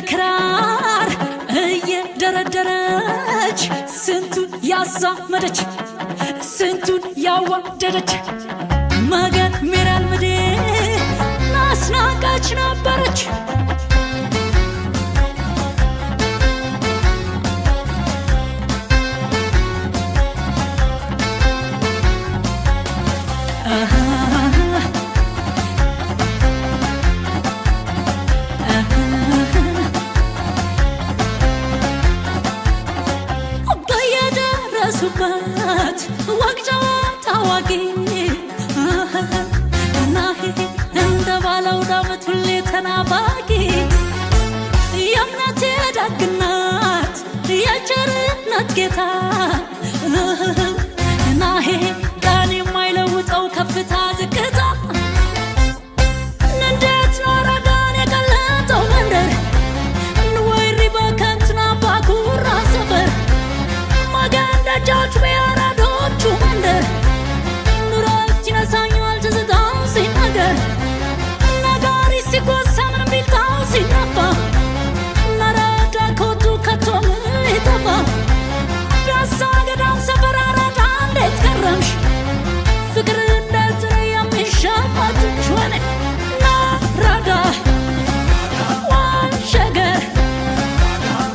ክራር እየደረደረች ስንቱን ያዛመደች ስንቱን ያዋደደች መገን ሜራል ምዴ ናስናቀች ነበረች። በየደረሱበት ወግ ጨዋታ አዋቂ ናሂ እንደ ባለው ዳመት ሁሌ ተናፋቂ የእምነት የደግነት የቸርነት ጌታ ናሂ ቀን የማይለውጠው ከፍታ ዝቅታ እንዴት ነው አራዳን የቀለጠው መንደር ወይሪ በከንትና ባኩራ ሰፈር ማገን ደጃች በያራዶቹ መንደር ኑረት ይነሳኛል ትዝታው ሲነገር ነጋሪ ሲጎሰም እምቢልታው ሲነፋ ናራዳ ከወጡ ከቶ ምን ሊጠፋ ፒያሳ ገዳም ሰፈር አራዳ እንዴት ከረምሽ ፍቅር እንደ ጥሬ የሚሸመትሽ ወኔ ናራዳ ዋሸገር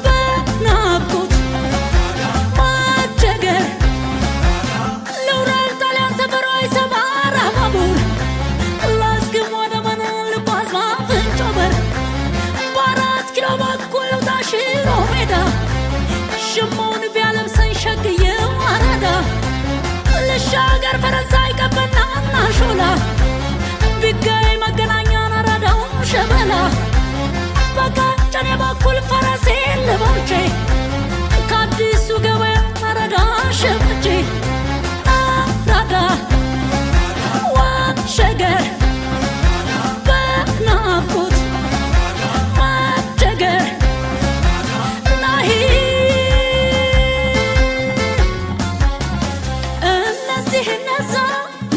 በናፍቆት ማጀገር ልውረድ ጣሊያን ሰፈር ወይ ሰባራ ባቡር ላስግም ወደ መነን ልጓዝ ባፍንጮ በር በአራት ኪሎ በኩል ልውጣ ሽሮ ሜዳ ሽሞውን ቢያለብሰኝ ሸግዬው አራዳ ልሻገር ፈረንሳይ ቀበናና ሾላ ቢገኝ መገናኛን አራዳው ሸበላ በቀጨኔ በኩል ፈረሴን ልበልቼ ከአዲሱ ገበያ አራዳ ሸምቼ አራዳ ዋሸገር በናፍቆት ማጀገር ናሂ እነዚህ እነዛ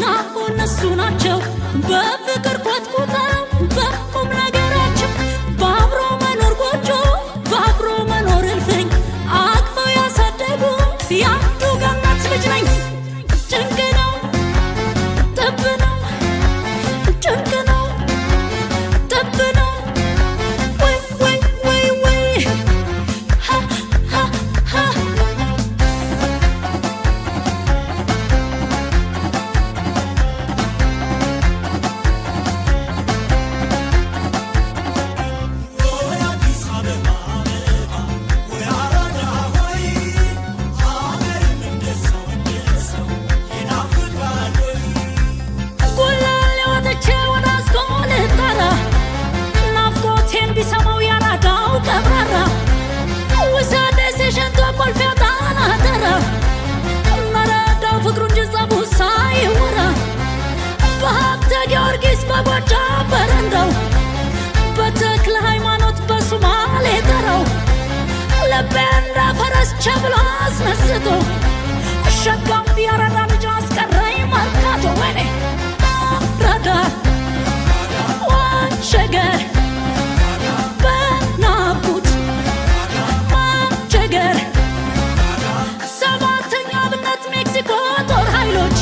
ናሁ እነሱ ናቸው በፍቅር ኮትኩተው በቁም ነገራቸው በአብሮ መኖር ጎጆ በአብሮ መኖር እልፍኝ አቅፈው ያሳደጉ የአንዱ ገነት ልጅ ነኝ። ጭንቅ ነው ጥብ ነው ጭንቅ ነው ጥብ ነው ወይ ወይ ወይ ወይ ሃ ሃ ሃ። ወይ አዲስ አበባ አበባ ወይ አራዳ ሆይ አገርም እንደ ሰው እንደ ሰው ይናፍቃል ወይ። ጉላሌ ወጥቼ ወደ አስኮ ልጣራ ናፍቆቴን ቢሰማው ያራዳው ቀብራራ ውሰደ ሲሸንቶ ኮልፌ ጣና ተራ መረዳው ፍቅሩ እንጂ ጸቡ ሳይወራ በሀብተ ጊዮርጊስ በጎጃም በረንዳው በተክለ ሃይማኖት በሱማሌ ተራው ልቤ እንደ ፈረስ ቸብሎ አስነስቶ ሸጋም ያራዳ ልጅ አስቀረኝ መርካቶ ወይኔ አራዳ ዋሸገር በናፍቆት ማጀገር ሰባተኛ አብነት ሜክሲኮ ጦር ኃይሎች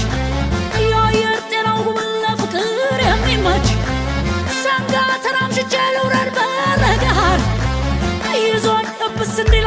የአየር ጤናው ጉብል ለፍቅር የሚመች ሰንጋ ተራምሽቼ ልውረድ በለገሃር ይዞኝ እብስ እንዲል